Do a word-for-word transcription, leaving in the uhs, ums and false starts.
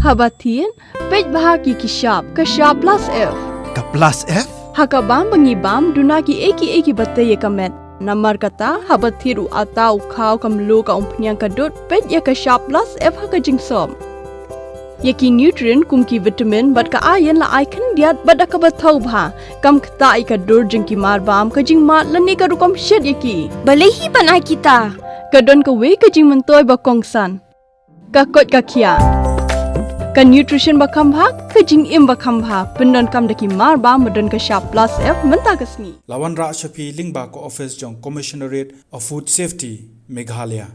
Haba thied, peit bha ki ki shap, ka shap plus F. Ka plus F? Ha ka bam ba ngi bam, duna ki ei ki ei ki ba tei ïa ka met. Namar kata, haba thied u atta, u khaw, ka mluh, ka umphniang, ka dud, peit ïa ka shap plus F ha ka jingsop. Ïa ki nutrient kum ki vitamin bad ka iron la ai khyndiat bad da kaba thaw bha. Kam ktah ïa ka dur jong ki mar bam, ka jingmad lane ka rukom shet ïa ki. Balei hi ban ai kita? Ka don kawei ka jingmyntoi ba kongsan. Ka koit ka khiah. Ka nutrition ba kham bha, ka jingim ba kham bha. Pyndonkam da ki mar bam ba don ka shap plus F mynta ka sngi. La wanrah sha phi lyngba ka office jong Commissionerate of Food Safety, Meghalaya.